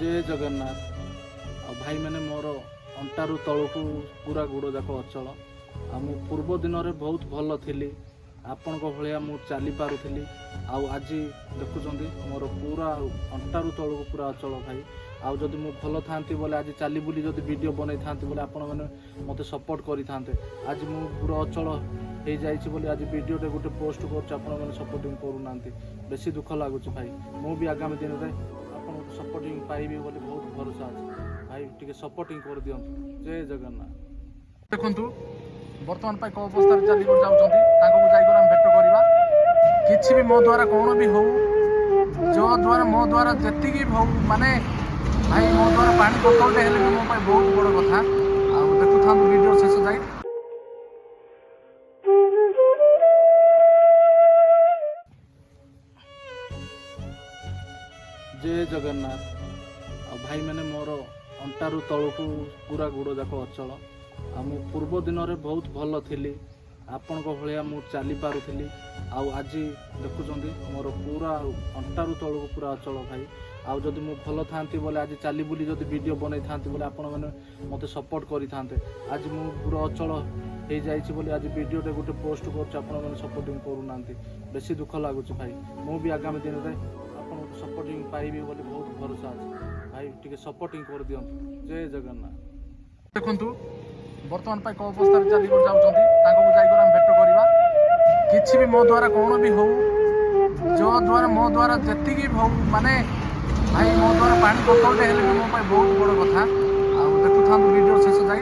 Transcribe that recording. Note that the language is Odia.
ଜୟ ଜଗନ୍ନାଥ। ଆଉ ଭାଇମାନେ, ମୋର ଅଣ୍ଟାରୁ ତଳକୁ ପୁରା ଗୋଡ଼ ଯାକ ଅଚଳ। ଆଉ ମୁଁ ପୂର୍ବ ଦିନରେ ବହୁତ ଭଲ ଥିଲି, ଆପଣଙ୍କ ଭଳିଆ ମୁଁ ଚାଲି ପାରୁଥିଲି। ଆଉ ଆଜି ଦେଖୁଛନ୍ତି, ମୋର ପୁରା ଅଣ୍ଟାରୁ ତଳକୁ ପୁରା ଅଚଳ ଭାଇ। ଆଉ ଯଦି ମୁଁ ଭଲ ଥାନ୍ତି ବୋଲେ, ଆଜି ଚାଲି ବୁଲି ଯଦି ଭିଡ଼ିଓ ବନେଇଥାନ୍ତି ବୋଲେ, ଆପଣମାନେ ମୋତେ ସପୋର୍ଟ କରିଥାନ୍ତେ। ଆଜି ମୁଁ ପୁରା ଅଚଳ ହେଇଯାଇଛି ବୋଲି ଆଜି ଭିଡ଼ିଓଟେ ଗୋଟେ ପୋଷ୍ଟ କରୁଛି, ଆପଣମାନେ ସପୋର୍ଟିଂ କରୁନାହାନ୍ତି। ବେଶୀ ଦୁଃଖ ଲାଗୁଛି ଭାଇ। ମୁଁ ବି ଆଗାମୀ ଦିନରେ ଆପଣଙ୍କୁ ସପୋର୍ଟିଂ ପାଇବି ବୋଲି ବହୁତ ଭରସା ଅଛି। ଭାଇ, ଟିକେ ସପୋର୍ଟିଂ କରିଦିଅନ୍ତୁ। ଜୟ ଜଗନ୍ନାଥ। ଦେଖନ୍ତୁ, ବର୍ତ୍ତମାନ ପାଇଁ କେଉଁ ଅବସ୍ଥାରେ ଚାଲିକି ଯାଉଛନ୍ତି, ତାଙ୍କୁ ଯାଇକରି ଆମେ ଭେଟ କରିବା। କିଛି ବି ମୋ ଦ୍ୱାରା କ'ଣ ବି ହଉ, ଯୋ ଦ୍ୱାରା ମୋ ଦ୍ୱାରା ଯେତିକି ବି ହଉ, ମାନେ ଭାଇ, ମୋ ଦ୍ୱାରା ପାଣି ବୋତଲଟେ ହେଲେ ବି ମୋ ପାଇଁ ବହୁତ ବଡ଼ କଥା। ଆଉ ଦେଖୁଥାନ୍ତୁ ଭିଡ଼ିଓ ଶେଷ ଯାଏ। ଜୟ ଜଗନ୍ନାଥ। ଆଉ ଭାଇମାନେ, ମୋର ଅଣ୍ଟାରୁ ତଳକୁ ପୁରା ଗୋଡ଼ ଯାକ ଅଚଳ। ଆଉ ମୁଁ ପୂର୍ବ ଦିନରେ ବହୁତ ଭଲ ଥିଲି, ଆପଣଙ୍କ ଭଳିଆ ମୁଁ ଚାଲି ପାରୁଥିଲି। ଆଉ ଆଜି ଦେଖୁଛନ୍ତି, ମୋର ପୁରା ଅଣ୍ଟାରୁ ତଳକୁ ପୁରା ଅଚଳ ଭାଇ। ଆଉ ଯଦି ମୁଁ ଭଲ ଥାନ୍ତି ବୋଲେ, ଆଜି ଚାଲି ବୁଲି ଯଦି ଭିଡ଼ିଓ ବନେଇଥାନ୍ତି ବୋଲେ, ଆପଣମାନେ ମୋତେ ସପୋର୍ଟ କରିଥାନ୍ତେ। ଆଜି ମୁଁ ପୁରା ଅଚଳ ହେଇଯାଇଛି ବୋଲି ଆଜି ଭିଡ଼ିଓଟେ ଗୋଟେ ପୋଷ୍ଟ କରୁଛି, ଆପଣମାନେ ସପୋର୍ଟିଂ କରୁନାହାନ୍ତି। ବେଶୀ ଦୁଃଖ ଲାଗୁଛି ଭାଇ। ମୁଁ ବି ଆଗାମୀ ଦିନରେ ଆପଣଙ୍କୁ ସପୋର୍ଟିଂ ପାଇବି ବୋଲି ବହୁତ ଭରସା ଅଛି। ଭାଇ, ଟିକେ ସପୋର୍ଟିଂ କରିଦିଅନ୍ତୁ। ଜୟ ଜଗନ୍ନାଥ। ଦେଖନ୍ତୁ, ବର୍ତ୍ତମାନ ପାଇଁ କେଉଁ ଅବସ୍ଥାରେ ଚାଲିକି ଯାଉଛନ୍ତି, ତାଙ୍କୁ ଯାଇକରି ଆମେ ଭେଟ କରିବା। କିଛି ବି ମୋ ଦ୍ୱାରା କ'ଣ ବି ହଉ, ଯୋ ଦ୍ୱାରା ମୋ ଦ୍ୱାରା ଯେତିକି ବି ହଉ, ମାନେ ଭାଇ, ମୋ ଦ୍ୱାରା ପାଣି ବୋତଲଟେ ହେଲେ ବି ମୋ ପାଇଁ ବହୁତ ବଡ଼ କଥା। ଆଉ ଦେଖୁଥାନ୍ତୁ ଭିଡ଼ିଓ ଶେଷ ଯାଏ।